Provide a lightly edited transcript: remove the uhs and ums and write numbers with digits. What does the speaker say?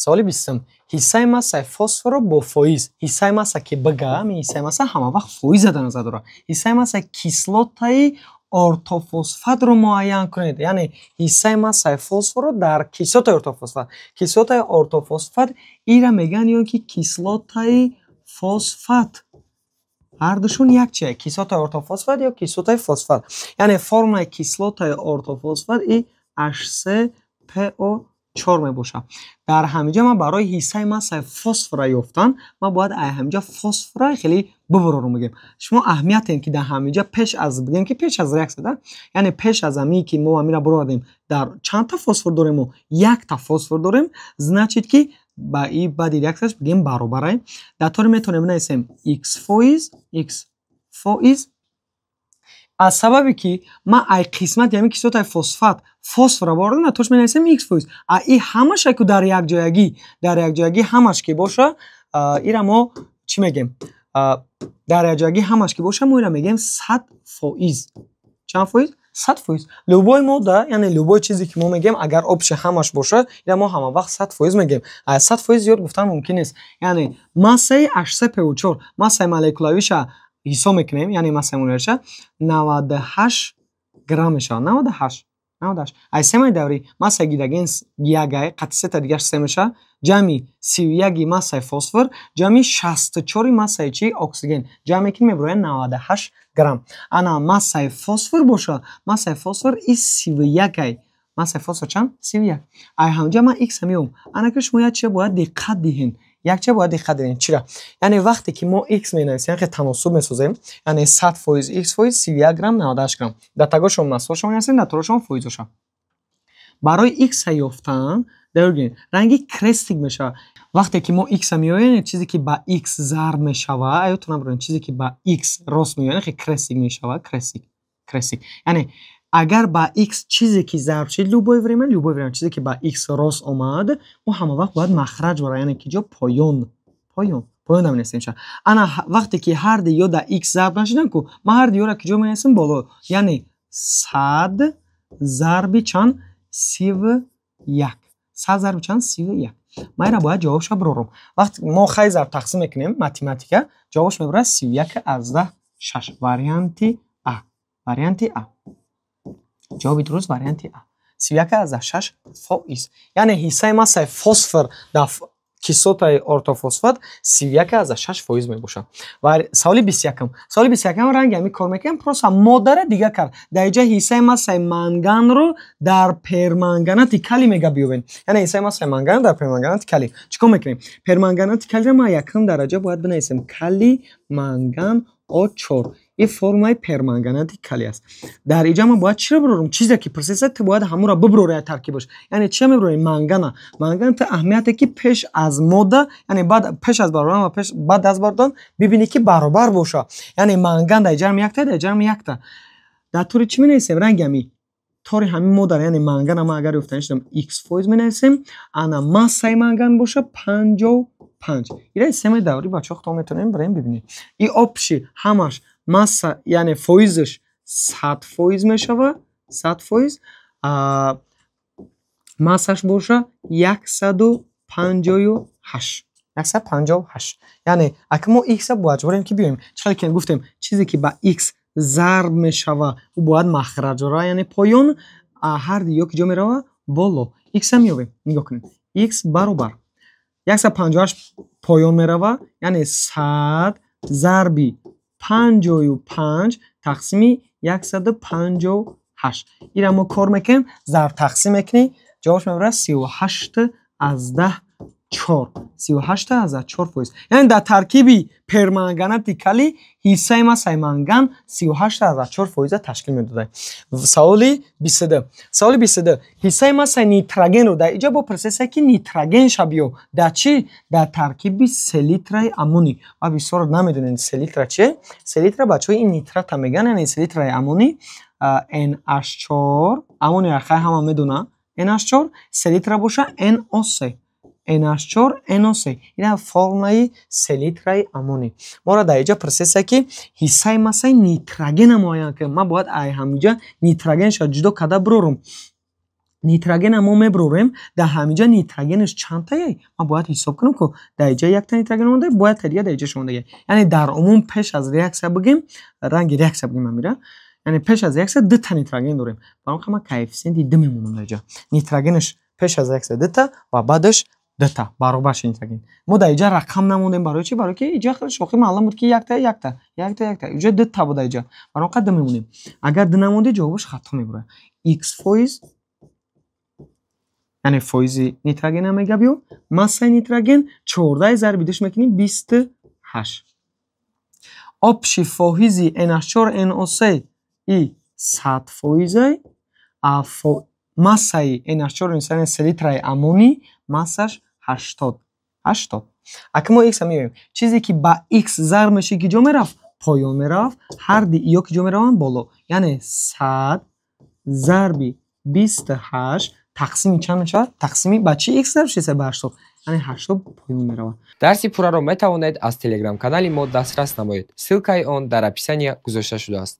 Саволи 20-ум. Ҳиссаи массаи фосфорро бо фоиз. Ҳиссаи масса ки бига, ҳамин ҳиссаи масса ҳама вақт фоиза дар назар дорад. Ҳиссаи массаи кислотаи ортофосфатро муайян кунед. Яъне ҳиссаи массаи фосфорро дар кислотаи ортофосфат. Кислотаи ортофосфат ира мегӯянд ё ки кислотаи фосфат. Ҳардушон як чия: кислотаи ортофосфат ё кислотаи фосфат. Яъне формулаи кислотаи ортофосфат и H3PO4 мебошад. Дар ҳаминҷа ман барои ҳиссаи массаи фосфорро ёфтан, ман бояд ай ҳаминҷа фосфорро хеле бубурорум бигем. Шумо аҳамият диҳем, ки дар ҳаминҷа пеш аз бигем, ки пеш аз реаксия, да? Яъне пеш аз ҳамин ки мо ҳаминро буровардем, дар чандта фосфор дорем мо? Якта фосфор дорем, значит ки ба и баъди реаксияш бигем баробарай. Дар тори метавонем бинависем x фоиз, x фоиз. Аз сабабе ки ман ай қисмати ҳамин кислотаи фосфат фосфорро бурдам, дар тош менависем x фоиз. А и ҳамаша ку дар якҷоягӣ ҳамаш ки боша, ира мо чӣ мегем? Дар якҷоягӣ ҳамаш ки боша, мо ира мегем 100%. Чанд фоиз? 100%. Любой модда, яъне любой чизе ки мо мегем, агар общий ҳамаш боша, ира мо ҳама вақт 100% мегем. Аз 100% зиёд гуфтан мумкин нест. Яъне массаи H3PO4, массаи молекулавиша ҳисоб мекунем, яъне массаи молекулавиша 98 грамм мешавад. 98. 98. Аз системаи даврӣ массаи гидроген ягай, қатъи сета дигаш се мешавад, ҷамъи 31-и массаи фосфор, ҷамъи 64-и массаи чи? Оксиген. Ҷамъ мекунем, мебарояд 98 грамм. Ана массаи фосфор боша, массаи фосфор и 31-ай. Массаи фосфор чанд? 31. Ай ҳамҷа ман x меёбам. Ана ки шумо як чиза бояд диққат диҳед. Як чиза бояд диққат диҳед. Чира? Яъне вақте ки мо x менависем, яъне таносуб месозем, яъне 100% x фоиз, 31 грамм, 98 грамм. Дар тагошон массаҳошон менависем, дар торошон фоизҳошон. Барои x ёфтан, бигӯед, ранги крестик мешавад. Вақте ки мо x меоем, чизе ки ба x зарб мешавад, аётон набаред, чизе ки ба x рост меояд, яъне крестик мешавад, крестик, крестик. Яъне агар ба x чизе ки зарб шид, любое время чизе ки ба x рост омад, мо ҳама вақт бояд махраҷ барад, яъне ки ҷо поён, поён, поён менависем. Ана вақте ки ҳарди ё дар x зарб нашидан ку, ман ҳарди ёро ки ҷо менависем? Боло. Яъне 100 зарби чанд? 31. 100 зарби чанд? 31. Ман инро бояд ҷавобша бирорам. Вақте мо хай зарб тақсим мекунем, математика, ҷавобш мебарад 31,6. Варианти А. Варианти А. Ҷавоби дуруст варианти А. 31,6%. Яъне ҳиссаи массаи фосфор дар кислотаи ортофосфат 31,6% мебошад. Ва саволи 21-ум. Саволи 21-ум ранги ҳамин кор мекунем, просто моддара дига кард. Дар инҷа ҳиссаи массаи манганро дар перманганати калий мега биёбем. Яъне ҳиссаи массаи манган дар перманганати калий. Чӣ кор мекунем? Перманганати калийро ман якум дараҷа бояд бинависем. Калий манган О4. Ин формулаи перманганати калий аст. Дар инҷа ман бояд чиро бирорам? Чизе ки пурсиса, ту бояд ҳамонро бибурори аз таркибаш. Яъне чиро мебурорӣ? Мангана. Манган ту аҳамияте ки пеш аз модда, яъне баъд пеш аз баробардан ва пеш баъд аз баробардан бибинӣ, ки баробар боша. Яъне манган дар инҷа якта, дар инҷа якта. Дар тори чӣ менависем? Ранги ҳамин. Тори ҳамин модда, яъне мангана ман агар ёфтанӣ шудам, x фоиз менависем, ана массаи манган боша 55. Ира системаи даврӣ, бачаҳо, худтон метавонем бирем бибинед. И общий ҳамаш масса, яъне фоизаш 100% мешавад, 100%, массаш боша 158. 158. Яъне ака мо x-а бояд ҷаборем ки биёем. Чӣ ки гуфтем, чизе ки ба x зарб мешавад, ӯ бояд махраҷ равад, яъне поён, ҳарди ё ки ҷо меравад? Боло. X-а меёбем. Нигоҳ кунед. X баробар 158 поён меравад, яъне 100 зарби 55 тақсими 158. Ира мо кор мекунем, зарб тақсим мекунем, ҷавобаш мебарад 38,4. 38,4%. Яъне дар таркиби перманганати калий ҳиссаи массаи манган 38,4%-а ташкил медодад. Саволи 22. Саволи 22. Ҳиссаи массаи нитрогенро дар инҷа бо пурсиса, ки нитрогенша биё. Дар чӣ? Дар таркиби селитраи аммоний. Ва бисёр намедонед селитра чие? Селитра, бачаҳо, ин нитрата мегӯянд, яъне селитраи аммоний NH4, аммоний хай ҳама медонанд, NH4, селитра боша NO3. NH4 NO3. Ина формулаи селитраи аммоний. Моро дар инҷа пурсиса, ки ҳиссаи массаи нитрогенро муайян кунем. Ман бояд ай ҳаминҷа нитрогенша ҷудо карда бирорам. Нитрогена мо мебурорем, дар ҳаминҷа нитрогенаш чандтае? Ман бояд ҳисоб кунам, ку дар иҷа якта нитроген монда, бояд та дига дар иҷаш монда. Яъне дар умум пеш аз реаксия бигем, ранги реаксия бигем амира. Яъне пеш аз реаксия дута нитроген дорем. Барои ҳама коэффисиенти ду мемонам дар иҷа. Нитрогенаш пеш аз реаксия дута ва баъдаш дута баробар ши нитроген. Мо дар иҷа рақам намондем. Барои чӣ? Барои ки иҷа хеле шохи маълум буд, ки якта, якта, якта, якта, иҷа дута буда иҷа. Барои ҳам ду мемонем. Агар ду намонди, ҷавобаш хато мебурад. Х фоиз, яъне фоизи нитрогена мега биё, массаи нитроген 14 зарби душ мекунем, 28. Общий фоизи NH4 NO3 и 100 фоизе, а массаи NH4, яъне селитраи аммоний, массаш 80, 80. Ака, мо х меёбем. Чизе ки ба х зарб мешид, ки ҷо мерафт? Поён мерафт. Ҳарди иё ки ҷо мераванд? Боло. Яъне 100 зарби 28 тақсими чанд мешавад? Тақсими ба чӣ х зарб шида? Ба 80, яъне 80 поён меравад. Дарси пурраро метавонед аз телеграм-канали мо дастрас намоед. Ссылкаи он дар описания гузошта шудааст.